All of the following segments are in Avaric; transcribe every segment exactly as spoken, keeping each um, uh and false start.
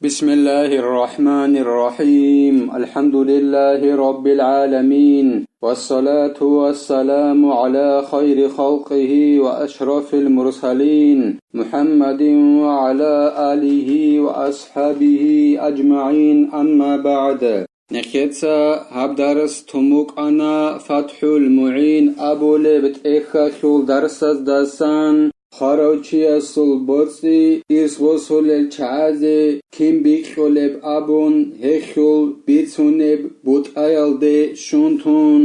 بسم الله الرحمن الرحيم. الحمد لله رب العالمين. والصلاة والسلام على خير خلقه وأشرف المرسلين محمد وعلى آله وأصحابه أجمعين. أما بعد. Нехеца гьаб дарс тумукъана ФатхӀул МугӀин абулеб тӀехьалъул дарсаздасан, хваравчиясул боцӀи ирс босулел чагӀазе кин бикьулеб абун гьелъул бицунеб бутӀаялде щун тун.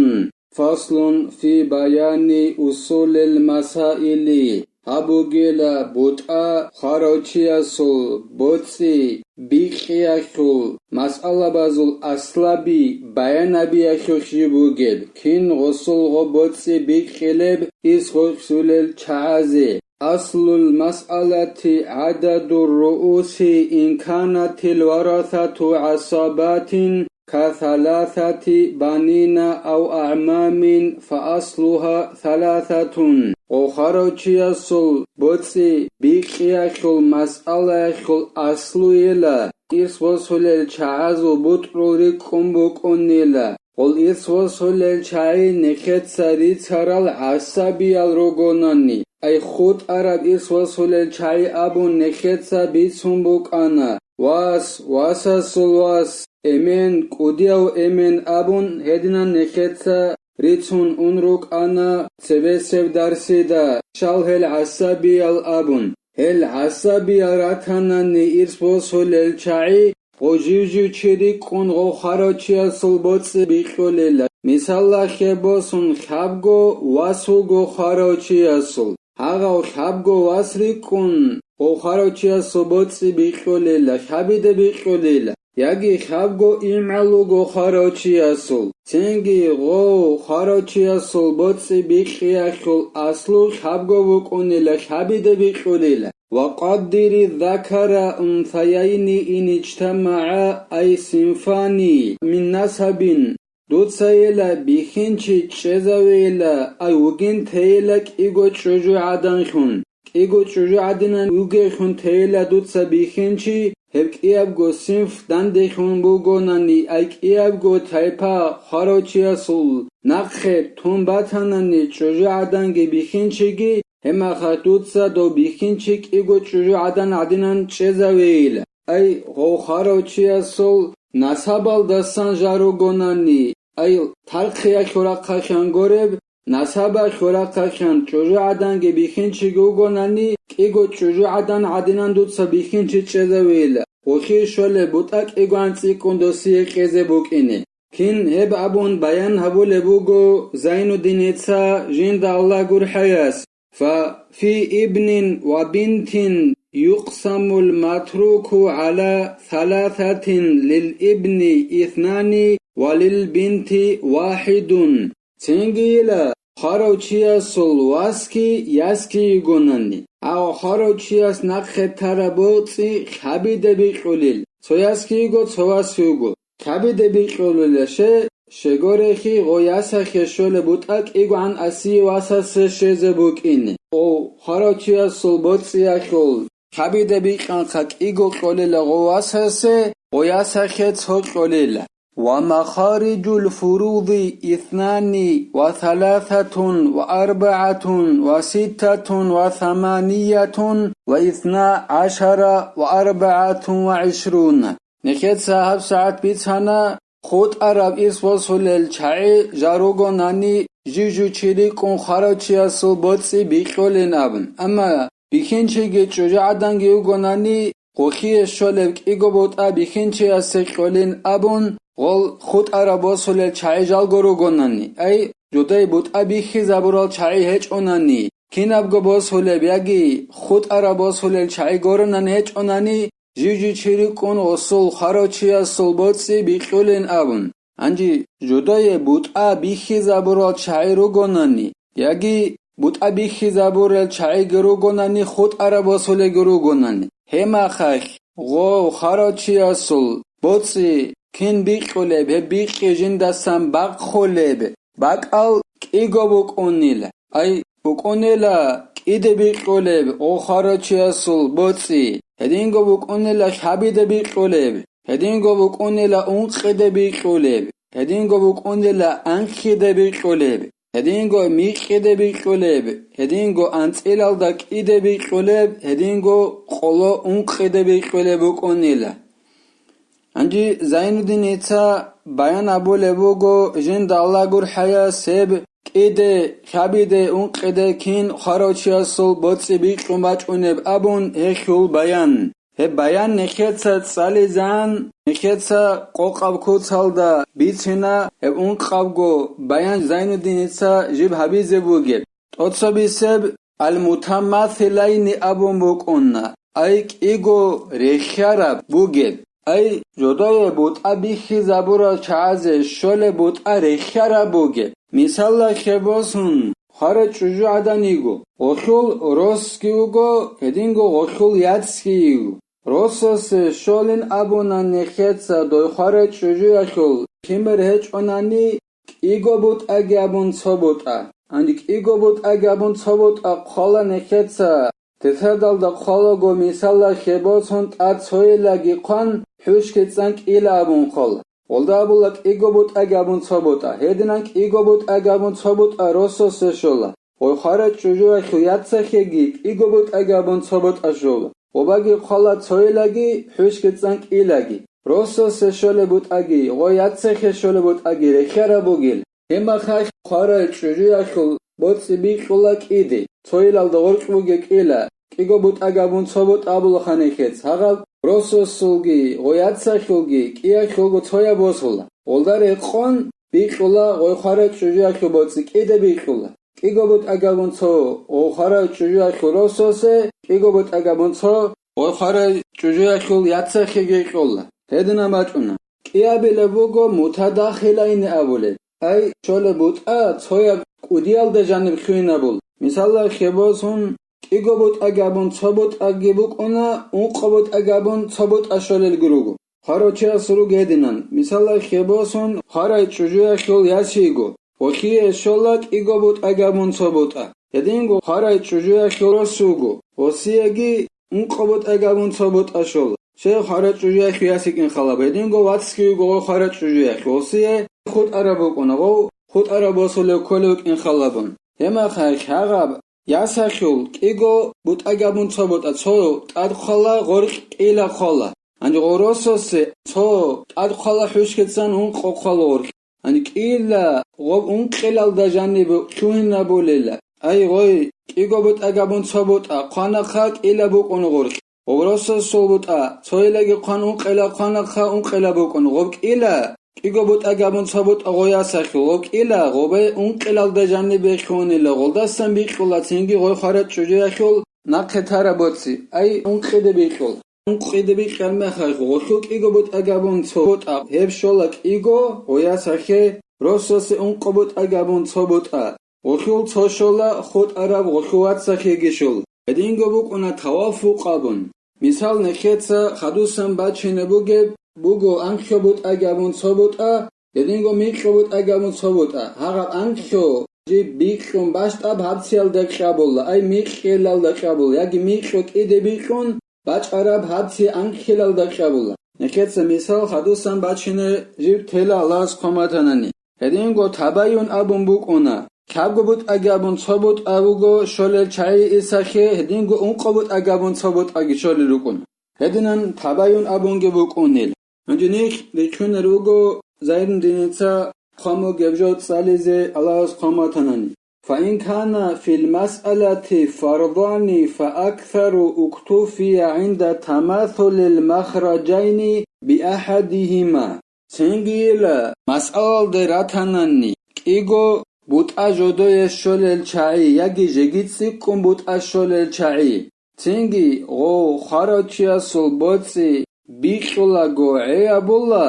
Фаслун фи баяни усулил масаили. Гьаб бугела бутӀа хваравчиясул боцӀи бикьиялъул, масъалабазул аслаби баянабиялъулъ жиб бугеб, кин гъосул гъо боцӀи бикьилеб ирс гъосулел чагӀазе. Аслул масъалати гӀададур руси ин канатил варасату гӀасабатин, ка саласати банина ав агӀмамин, фа аслугьа саласатун. Гъо хваравчиясул боцӀи бикьиялъул масъалаялъул аслуела, ирс босулел чагӀазул бутӀрул рикӀкӀун букӀунила. Гъол ирс босулел чагӀи нехеца рицарал гӀасабиял ругонани, ай хутӀараб ирс босулел чагӀи абун нехеца бицун букӀана. Вас, васасул вас, эмен, кӀудияв эмен абун гьединан нехеца рицун ун рукӀана цебесеб дарсида, щал гьел гӀасабиял абун. Гьел гӀасабиял ратанани ирс босулел чагӀи, гъо жив-жив чи рикӀкӀун гъо хваравчиясул боцӀи бикьулела. Мисалалъе босун, хабго вас вуго хваравчиясул. Гьагъав хабго вас рикӀкӀун, гъо хваравчиясул боцӀи бикьулела, хабида бикьулела, яги хабго имгӀал вуго хваравчиясул. Цинги гъов хваравчиясул боцӀи бикьиялъул аслу хабго вукӀунела, хабида бикьулела. Ва къаддири закара унсаяйни ин ижтамагӀа ай синфани мин насабин. Дуца ела бихьинчи чӀезавейила, ай вугин тейила кӀиго чӀужугӀаданлъун. КӀиго чӀужугӀадинан вугевлъун тейила дуца бихьинчи, гьеб кӀиябго синф данделъун бугонани, ай кӀиябго тайпа хваравчиясул нахъе тун батанани чӀужугӀаданги бихьинчиги, гьебмахалъ дуца дов бихьинчи кӀиго чӀужугӀадан гӀадинан чӀезавейила. Ай, гъов хваравчиясул насабалдасан жал ругонани, ай, тархъиялъул рахъалъан гореб, насабалъул рахъалъан чӀужугӀаданги бихьинчиги вугонани, кӀиго чӀужугӀадан гӀадинан дуца бихьинчи чӀезавейила, гъолъие щолеб бутӀа кӀигоан цӀикӀкӀун досие кьезе букӀине. Кин гьеб абун баян гьабулеб буго Зайнуддиница, жинда Аллагь гурхӀаяс. ففي ابن وبنت يقسم المتروك على ثلاثة، للابن اثنان وللبنت واحد. Цинги йила, хварав чиясул васги ясги йигонани, гьав хварав чияс нахъе тараб боцӀи хабида бикьулел, цо ясги йиго, цо вас вуго. Хабида бикьулелаще, щегорехи гъо ясахъе щолеб бутӀа кӀигогӀан асие васасе щезе букӀине. О, хварав чиясул боцӀиялъул хабида бикьанха кӀиго кьолела гъо васасе, гъо ясахъе цо кьолела. ومخارج الفروض اثنان وثلاثة وأربعة وستة وثمانية واثنا عشر وأربعة وعشرون. Нехеца гьабсагӀат бицана, хутӀараб ирс босулел чагӀи жал ругонани, жив-жив чи рикӀкӀун хварав чиясул боцӀи бикьулин абун. Амма бихьинчиги чӀужугӀаданги вугонани, гъолъие щолеб кӀиго бутӀа бихьинчиясе кьолин абун, гъол хутӀараб босулел чагӀи жалго ругонани, ай, жудай бутӀа бихьизабурал чагӀи гьечӀонани, кинабго босулеб яги хутӀараб босулел чагӀи горонан гьечӀонани, жив-жив чи рикӀкӀун гъосул хварав чиясул боцӀи бикьулин абун. Гьанже жудое бутӀа бихьизабурал чагӀи ругонани, яги бутӀа бихьизабурал чагӀиги ругонани, хутӀараб босулелги ругонани, гьебмахалъ гъов хварав чиясул боцӀи кин бикьулеб, гьеб бикьи жиндасан бахъулеб бакӀал кӀиго букӀунила. Ай, букӀунила кӀиде бикьулеб гъо хварав чиясул боцӀи, гьединго букӀунила лъабиде бикьулеб, гьединго букӀунила ункъиде бикьулеб, гьединго букӀунила анхьиде бикьулеб, гьединго микьиде бикьулеб, гьединго анцӀилалда кӀиде бикьулеб, гьединго къоло ункъиде бикьулеб букӀунила. Гьанже Зайнуддиница баян абулеб буго, жинда Аллагь гурхӀаяс гьеб кӀиде, лъабиде, ункъиде кин хварав чиясул боцӀи бикьун бачӀунеб абун гьелъул баян. Гьеб баян нехеца цӀализан, нехеца къокъаб куцалда бицина гьеб ункъабго баян Зайнуддиница жиб гьабизе бугеб. ТӀоцебесеб аль-мутамасилайни абун букӀуна, ай кӀиго рехьараб бугеб, ай жодое бутӀа бихьизабурал чагӀазе щолеб бутӀа рехьараб бугеб. Мисалалъе босун, хварай чӀужугӀадан йиго, гъолъул росги вуго, гьединго гъолъул яцги йиго. Росасе щолин абуна нехеца дой хварай чӀужуялъул лъимер гьечӀонани, кӀиго бутӀаги абун цо бутӀа. Гьанже кӀиго бутӀаги абун цо бутӀа хъвала нехеца, тетрадалда хъвалаго, мисалалъе босун, тӀад цойилаги хъван, хӀушги цӀан кӀила абун хъвала. Гъолда абула кӀиго бутӀаги абун цо бутӀа. Гьединан кӀиго бутӀаги абун цо бутӀа росасе щола. Гъой хварай чӀужуялъул яцахъеги кӀиго бутӀаги абун цо бутӀа щола. Гъобаги хъвала цойилаги, хӀушги цӀан кӀилаги. Росасе щолеб бутӀаги, гъой яцахъе щолеб бутӀаги рехьараб бугел. Гьебмехалъ хварай чӀужуялъул боцӀи бикьула кӀиде, цойилалда гъоркь бугеб кӀила, кӀиго бутӀаги абун цо бутӀа абулаха нехец, гьагъаб росасулги, гъой яцахъулги, кӀиялъулго цояб босула. Гъолда рекъон бикьула гъой хварай чӀужуялъул боцӀи кӀиде бикьула. КӀиго бутӀаги абун цо, гъой хварай чӀужуялъул росасе, кӀиго бутӀаги абун цо, гъой хварай чӀужуялъул яцахъеги кьола. Гьединаб бачӀуна. КӀиабилеб буго мутадахилайни абулеб. Ай, щолеб бутӀа цояб кӀудиялда жаниб лъугьинабул. Мисалалъе босун, кӀиго бутӀаги абун цо бутӀаги букӀуна, ункъо бутӀаги абун цо бутӀа щолелги руго. Хварав чияс руго гьединан, мисалалъе босун, хварай чӀужуялъул яс йиго, гъолъие щола кӀиго бутӀаги абун цо бутӀа. Гьединго хварай чӀужуялъул рос вуго, гъосиеги ункъо бутӀаги абун цо бутӀа щола. Щай хварай чӀужуялъул яс йикӀин халаб, гьединго вацги вуго гъой хварай чӀужуялъ, гъосие хутӀараб букӀуна, гъов хутӀараб босулев кколев вукӀин халабун. Гьебмехалъ гьагъаб ясалъул кӀиго бутӀаги абун цо бутӀа, цо тӀад хъвала, гъоркь кӀила хъвала. Гьанже гъоросасе цо тӀад хъвала, хӀушги цӀан ункъо хъвала гъоркь. Гьанже кӀила гъоб ункъилалда жаниб лъугьинабулила. Ай гъой, кӀиго бутӀаги абун цо бутӀа хъванаха, кӀила букӀун гъоркь. Гъоросасул бутӀа цойилаги хъван ункъила хъванаха, ункъила букӀун гъоб кӀила. КӀиго бутӀаги абун цо бутӀа гъой ясалъул гъоб кӀила, гъобе ункъилалда жанибе лъугьунила, гъолдасан бикьула цинги гъой хварай чӀужуялъул нахъе тараб боцӀи, ай ункъиде бикьула. Ункъиде бикьараб мехалъ гъолъул кӀиго бутӀаги абун цо бутӀа, гьеб щола кӀиго гъой ясахъе, росасе ункъо бутӀаги абун цо бутӀа. Гъолъул цо щола хутӀараб гъолъул вацахъеги щол. Гьединго букӀуна таваффукъ абун. Мисал, нехеца хадусан бачине бугеб буго анкьго бутӀаги абун цо бутӀа, гьединго микьго бутӀаги абун цо бутӀа. Гьагъаб анкьго жиб бикьун бащтӀаб гьабциялда кьабула, ай микьелалда кьабула, яги микьго кӀиде бикьун бачӀараб гьабци анкьелалда кьабула. Нехеца мисал хадусан бачине жиб тела Аллагьас хъван батанани. Гьединго табаюн абун букӀуна, лъабго бутӀаги абун цо бутӀа буго щолел чагӀи исахъе, гьединго ункъо бутӀаги абун цо бутӀаги щолел рукӀун. Гьединан табаюн абунги букӀунел. Гьанже нилъ рихьунел руго Зайнуддиница хъван бугеб жо цӀализе Аллагьас хъван батанани. فإن كان في المسألة فرضان فأكثر اكتفي عند تماثل المخرجين بأحدهما. Цинги йила, масъалалде ратанани, кӀиго бутӀа жодое щолел чагӀи яги жеги цӀикӀкӀун бутӀа щолел чагӀи. Цинги гъов хварав чиясул боцӀи бикьулаго гӀей абула,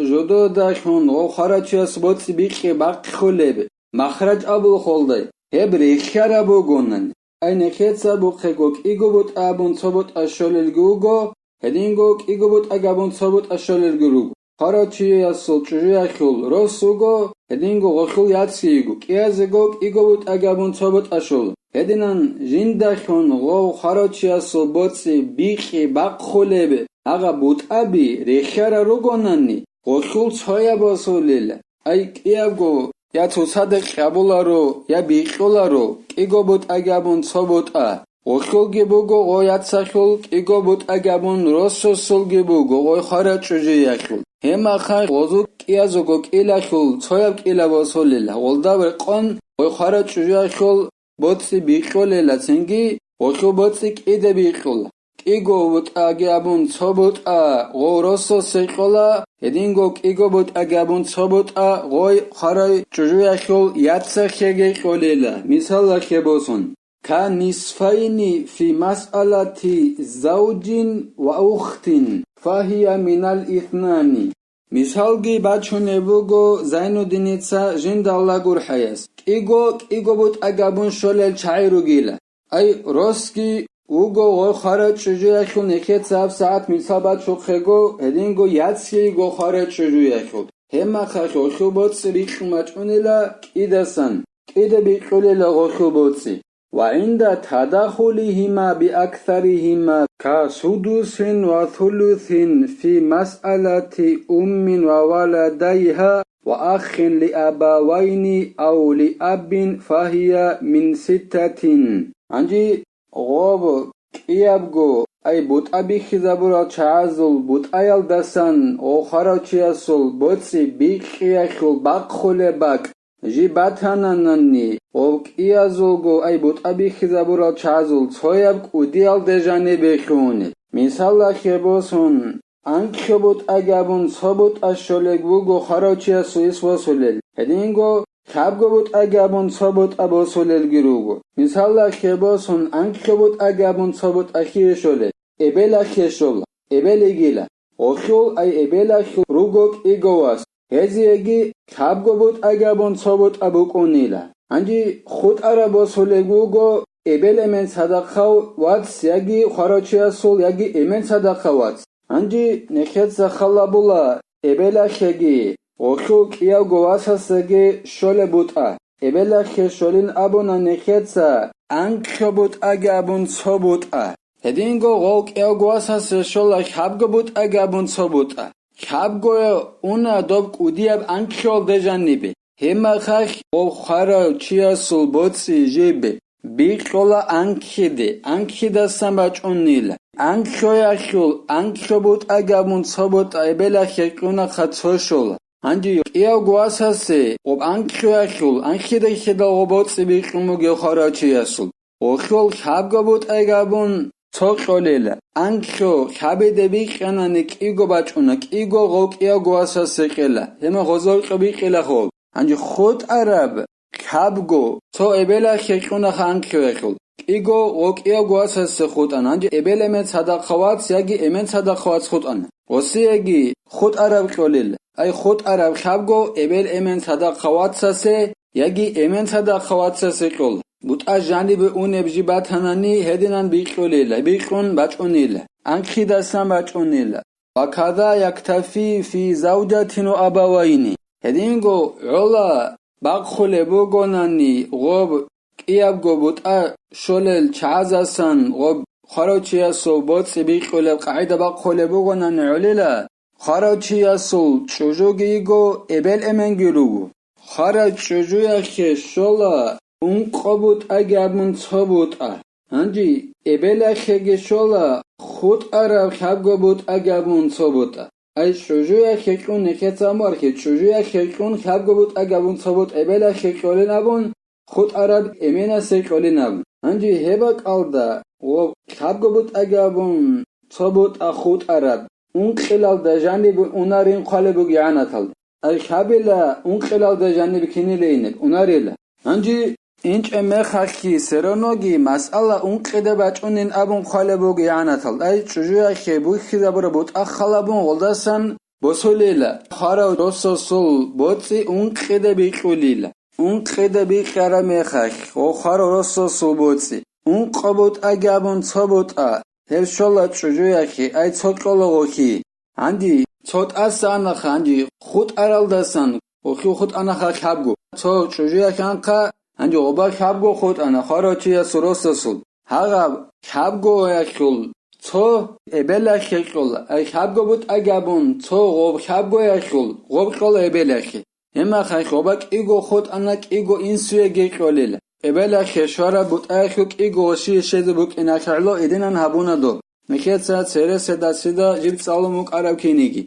жододалъун гъов хварав чияс боцӀи бикьи бахъулеб, махрач абулхъулдай, гьеб рехьараб бугонани. Ай нехеца абухъего кӀиго бутӀа абун цо бутӀа щолелги вуго, гьединго кӀиго бутӀаги абун цо бутӀа щолелги руго. хварав чиясул чӀужуялъул рос вуго, гьединго гъолъул яцги йиго, кӀиязего кӀиго бутӀаги абун цо бутӀа щола. Гьединан жиндалъун гъов хварав чиясул боцӀи бикьи бахъулеб гьагъаб бутӀаби рехьарал ругонани, гъолъул цояб босулел, ай кӀиябго я цоцазда кьабуларо, я бикьуларо, кӀиго бутӀаги абун цо бутӀа. Гъолъулги буго гъой яцалъул, кӀиго бутӀаги абун росасулги буго гъой хварав чӀужуялъул. Гьебмехалъ гъозул кӀиязего кӀилалъул цояб кӀила босулел, гъолда рекъон гъой хварав чӀужуялъул боцӀи бикьулела, цинги гъолъул боцӀи кӀида бикьула. КӀиго бутӀаги абун цо бутӀа гъов росасе кьола, гьединго кӀиго бутӀаги абун цо бутӀа гъой хварав чӀужуялъул яцалъеги кьолела, мисалалъе босун. كنصفين في مسألة زوج وأخت، فهي من الاثنين. Мисалги бачунеб буго Зайнуддиница жинда Аллагь гурхӀаяс, кӀиго, кӀиго бутӀа габун щолел чагӀи ругила. Ай, росги вуго гъой хварав чӀужуялъул, нехеца гьабсагӀат мисал бачухъего, гьединго яцги йиго хварав чӀужуялъул. Гьебмехалъ гъолъул боцӀи бикьун бачӀунила кӀидасан, кӀида бикьулела гъолъул боцӀи. وعند تداخلهما بأكثرهما كسدس وثلث في مسألة أم وولديها وأخ لأبوين أو لأب فهي من ستة. Гьанже гъоб кӀиябго, ай бутӀа бихьизабурал чагӀазул бутӀаялдасан гъов хварав чиясул боцӀи бикьиялъул бахъулеб бакӀ жиб батананани, гъов кӀиязулго, ай бутӀа бихьизабурал чагӀазул цояб кӀудиялде жанибе лъугьунеб. Мисалалъе босун, анкьго бутӀаги абун цо бутӀа щолеб буго хварав чиясул ис босулел, гьединго лъабго бутӀаги абун цо бутӀа босулелги руго. Мисалалъе босун, анкьго бутӀаги абун цо бутӀа лъие щолеб? Эбелалъе щола, эбел йигила. Гъолъул, ай эбелалъул руго кӀиго вас, гьезиеги лъабго бутӀаги абун цо бутӀа букӀунила. Гьанже хутӀараб босулеб буго эбел-эмен цадахъав вац яги хварав чиясул, яги эмен цадахъав вац. Гьанже нехеца хал гьабула эбелалъеги, гъолъул кӀиявго васасеги щолеб бутӀа. Эбелалъе щолин абуна нехеца анкьго бутӀаги абун цо бутӀа. Гьединго гъов кӀиявго васасе щола лъабго бутӀаги абун цо бутӀа. Лъабгое уна доб кӀудияб анкьгоялде жанибе. Гьебмехалъ гъов хварав чиясул боцӀи жибе бикьула анкьиде, анкьидасан бачӀунила. Анкьгоялъул анкьго бутӀаги абун цо бутӀа эбелалъе кьунаха цо щола. Гьанже кӀиявго васасе гъоб анкьгоялъул анкьида-анкьидал гъоб боцӀи бикьун бугев хварав чиясул. Гъолъул лъабго бутӀаги абун цо кьолела. Анкьго лъабиде бикьанани кӀиго бачӀуна, кӀиго гъов кӀиявго васасе кьела. Гьебмехалъ гъозул кьо бикьила гъоб. Гьанже хутӀараб лъабго цо эбелалъе кьунаха анкьгоялъул. КӀиго гъов кӀиявго васасе хутӀана. Гьанже эбел-эмен цадахъав вац яги эмен цадахъав вац хутӀана. Гъосиеги хутӀараб кьолел. Ай хутӀараб лъабго эбел-эмен цадахъав вацасе яги эмен цадахъав вацасе кьола. БутӀа жанибе унеб жиб батанани, гьединан бикьулела, бикьун бачӀунела, анкьидасан бачӀунела. وكذا يكتفي في زوجة وأبوين. Гьединго гӀола бахъулеб бугонани гъоб кӀиябго бутӀа щолел чагӀазасан гъоб хварав чиясул боцӀи бикьулеб къагӀида бахъулеб бугонани гӀолила, хварав чиясул чӀужуги йиго, эбел-эменги руго. Хварав чӀужуялъе щола ункъо бутӀаги абун цо бутӀа. Гьанже эбелалъеги щола хутӀараб лъабго бутӀаги абун цо бутӀа. Ай чӀужуялъе кьун нехеца амуархӀе, чӀужуялъе кьун лъабго бутӀаги абун цо бутӀа эбелалъе кьолин абун, хутӀараб эменасе кьолин абун. Гьанже гьеб бакӀалда гъоб лъабго бутӀаги абун цо бутӀа хутӀараб ункъилалда жаниб унарин хъвалеб бугеб гӀанаталда. Ай лъабила ункъилалда жаниб кинила инеб унарила. Гьанже инчӀеб мехалъги сероноги масъала ункъида бачӀунин абун хъвалеб бугеб гӀанаталда. Ай чӀужуялъе бухьизабураб бутӀа халабун гъолдасан босулила, хварав росасул боцӀи ункъида бикьулила. Ункъида бикьараб мехалъ, гъов хварав росасул боцӀи, ункъо бутӀаги абун цо бутӀа, гьеб щола чӀужуялъе, ай цо кьола гъолъие. Гьанже цо тӀаса анаха, гьанже хутӀаралдасан, ухив хутӀанаха лъабго. Цо чӀужуялъанха, гьанже гъоба лъабго хутӀана хварав чиясул росасул. Гьагъаб лъабгояхъул цо эбелалъе кьола, ай лъабго бутӀаги абун, цо гъоб лъабгояхъул гъоб кьола эбелалъе. Гьемахъа гъоба кӀиго хутӀана, кӀиго инсуеги кьолел. Эбелалъе щвараб бутӀаялъул кӀиго гъошие щвезе букӀиналъе гӀоло идинан гьабуна доб. Нехеца цереседасида жиб цӀалун букӀараб киниги.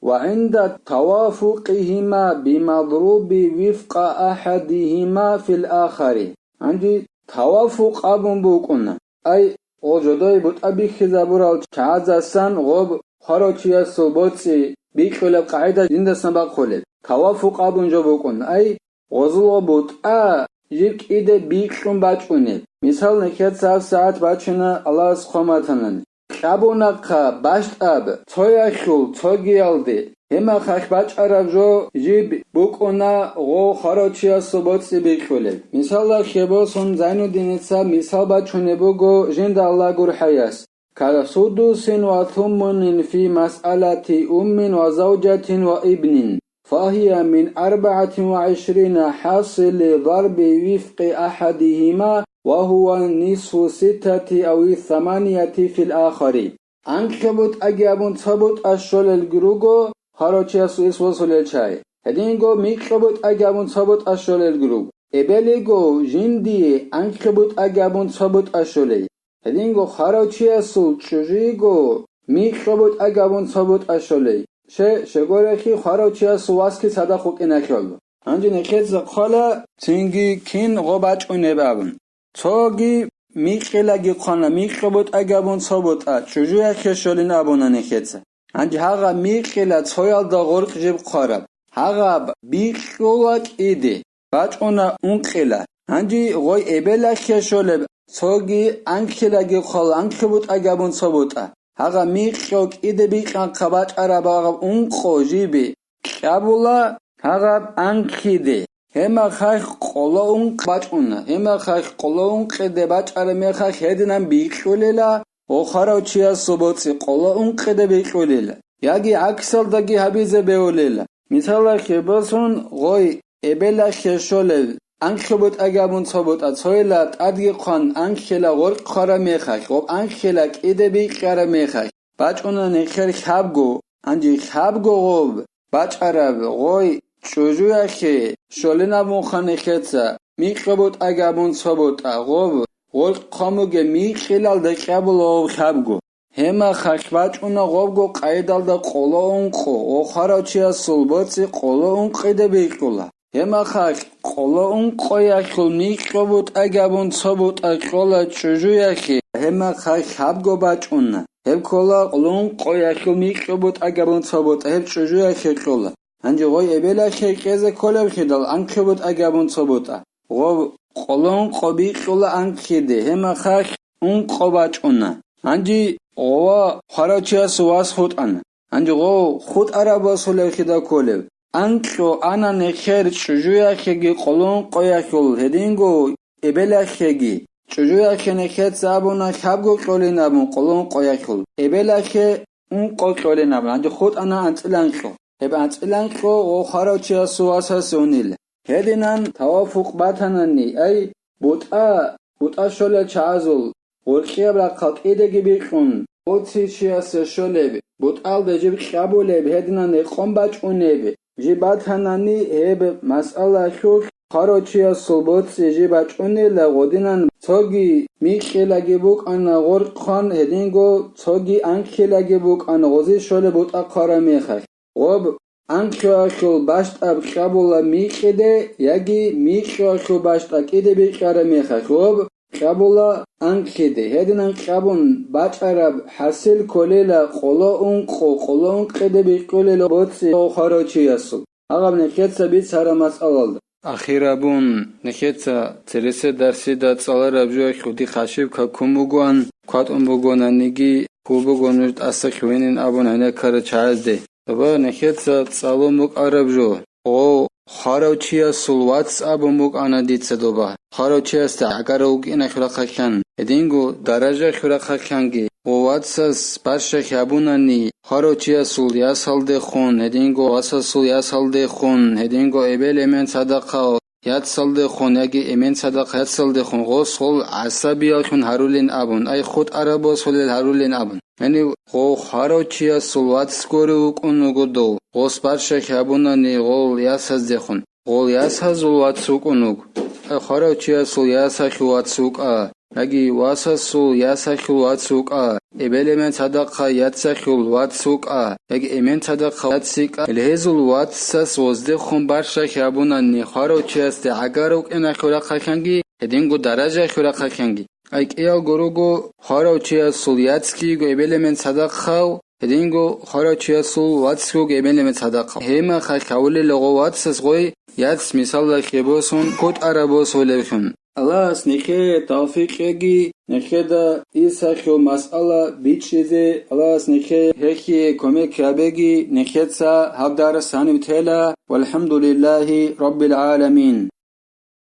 وعند توافقهما بمضروب وفق أحدهما في الآخر. Гьанже тавафукъ абун букӀуна. Ай, гъо жодой бутӀа бихьизабурал чагӀазасан гъоб хварав чиясул боцӀи бикьулеб къагӀида жиндасан бахъулеб. Тавафукъ абун жо букӀун. Ай, гъозулго бутӀа жиб кӀиде бикьун бачӀунеб. Мисал, нехеца гьаб сагӀат бачуна Аллагьас хъван батанани. Кьабунахъа бащтӀаб цояхъул цогиялде, гьемахъахъ бачӀараб жо жиб букӀуна гъо хварав чиясул боцӀи бикьулеб. Мисалалъе босун, Зайнуддиница мисал бачунеб буго жинда Аллагь гурхӀаяс. كسدس وثمن في مسألة أم وزوجة وابن، فهي من أربعة وعشرين حاصل ضرب وفق أحدهما، وهو نصف ستة أو الثمانية في الآخر. Анкьго бутӀаги абун цо бутӀа щолелги руго, хварав чиясул ис босулел чагӀи. Гьединго микьго бутӀаги абун цо бутӀа щолелги руго. Эбелиго жиндие анкьго бутӀаги абун цо бутӀа щолей. Гьединго хварав чиясул чӀужуйго микьго бутӀаги абун цо бутӀа щолей. Ще, щегорехъи хварав чиясул васги цадахъ вукӀиналъул. Гьанже нехеца хъвала, цинги кин гъо бачӀунеб абун. Цоги микьилаги хъвана, микьго бутӀаги абун цо бутӀа, чӀужуяхъе щолин абуна нехеца. Гьанже гьагъа микьила цоялда гъоркь жиб хъвараб. Гьагъаб бикьула кӀиде, бачӀуна ункъила. Гьанже гъой эбелалъе щолеб, цоги анкьилаги хъвала, анкьи бутӀаги абун цо бутӀа. Гьагъа микьо кӀиде бикьанхъа бачӀараб гьагъаб ункъо жибе кьабула гьагъаб анкьиде. Гьемахъахъ къоло ункъ бачӀуна. Гьемахъахъ къоло ункъиде бачӀараб мехахъ гьединан бикьулела, ва хварав чиясул боцӀи къоло ункъиде бикьулела. Яги гӀаксалдаги гьабизе бегьулела. Мисалалъе босун, гъой эбелалъе щолел анкьи бутӀаги абун цо бутӀа, цойила тӀадги хъван анкьила гъоркь хъвараб мехалъ, гъоб анкьила кӀиде бикьараб мехалъ, бачӀуна нехер хьабго, гьанже хьабго гъоб бачӀараб гъой чӀужуяхъе щолин абунха нехеца, микьго бутӀаги абун цо бутӀа, гъоб гъоркь хъван бугеб микьилалда кьабула гъов хьабго. Гьемахъахъ бачӀуна гъобго къайдалда къоло ункъо ва хварав чиясул боцӀи къоло ункъиде бикьула. Гьемахъахъ къоло ункъоялъул микьго бутӀаги абун цо бутӀа кьола чӀужуяхъе. Гьемахъахъ хьабго бачӀуна. Гьеб ккола къоло ункъоялъул микьго бутӀаги абун цо бутӀа, гьеб чӀужуяхъе кьола. Гьанже гъой эбелалъе кьезе кколеб хидал анкьи бутӀаги абун цо бутӀа. Гъов къоло ункъо бикьула анкьиде, гьемахъахъ ункъо бачӀуна. Гьанже гъова хварав чиясул вас хутӀана. Гьанже гъов хутӀараб босулеб хида кколеб. Анкьо ана нехер чӀужуяхъеги къоло ункъоялъул гьединго эбелалъеги. ЧӀужуяхъе нехеца абуна хьабго кьолин абун къоло ункъоялъул. Эбелалъе ункъо кьолин абун. Гьанже хутӀана анцӀила анкьо. Гьеб анцӀила анкьо гъов хварав чиясул васасе унел. Гьединан тавафукъ батанани, ай, бутӀа, бутӀа щолел чагӀазул, гъоркьияб рахъал кӀидеги бикьун, боцӀи чиясе щолеб, бутӀалда жиб кьабулеб, гьединан рекъон бачӀунеб, жиб батанани, гьеб масъалалъулъ хварав чиясул боцӀи жиб бачӀунела гъодинан цоги микьилаги букӀана гъоркь хъван, гьединго цоги анкьилаги букӀана гъози щолеб бутӀа хъвараб мехалъ. Гъоб анкьиялъул бащтӀаб кьабула микьиде яги микьиялъул бащтӀа кӀиде бикьараб мехалъ гъоб кьабула анкьиде. Гьединан кьабун бачӀараб хӀасил кколела къоло ункъо, къоло ункъиде бикьулел боцӀи хварав чиясул. Гьагъаб нехеца бицараб масъалалда. Ахирабун, нехеца цересе дарсида цӀалараб жоялъ дихъ ошибка ккун бугоан, кватӀун бугонаниги, хьул буго нуж тӀаса хьвенин абун гӀенеккарачагӀазде. Ва нехеца цӀалун букӀараб жо, гъо, хварав чиясул вац абун букӀана дица доба. Хварав чиясда гӀагара вукӀина хирахъалъан. Гьединго даража хьурахъахъанги, гъо вацас барщахъ гьабунани, хварав чиясул ясалдехун, гьединго васасул ясалдехун, гьединго эбел-эмен цадахъал яцалдехун яги эмен цадахъ яцалдехун гъос гъол гӀасабиялъун гьарулин абун, ай хутӀараб босулел гьарулин абун. Яни гъо хварав чиясул вац гури вукӀун вуго дов, гъос барщахъ гьабунани гъол ясаздехун. Гъол ясазул вац вукӀун вуг. Хварав чиясул ясалъул вац вукӀа, яги васасул ясалъул вац вукӀа, эбел-эмен цадахъа яцалъул вац вукӀа, яги эмен цадахъа яц йикӀа, гьезул вацас воздехун барщахъ гьабунани хварав чиясде гӀагар вукӀина хьурахъахъанги, гьединго даража хьурахъахъанги. Ай кӀиялго руго хварав чиясул яцги йиго эбел-эмен цадахъав, гьединго хварав чиясул вацги вуго эбел-эмен цадахъав. Гьемахъа хьавулел гъо вацас гъой яц мисалда хебосун хутӀараб босулевлъун. Аллагьас нехее тавфикъ кьеги, нехеда Исахъул масъала бичӀчӀизе Аллагьас нехее гьехие кумек гьабеги, нехеца гьаб дарс гьанив тела, валхӀамдулиллагьи раббил гӀаламин.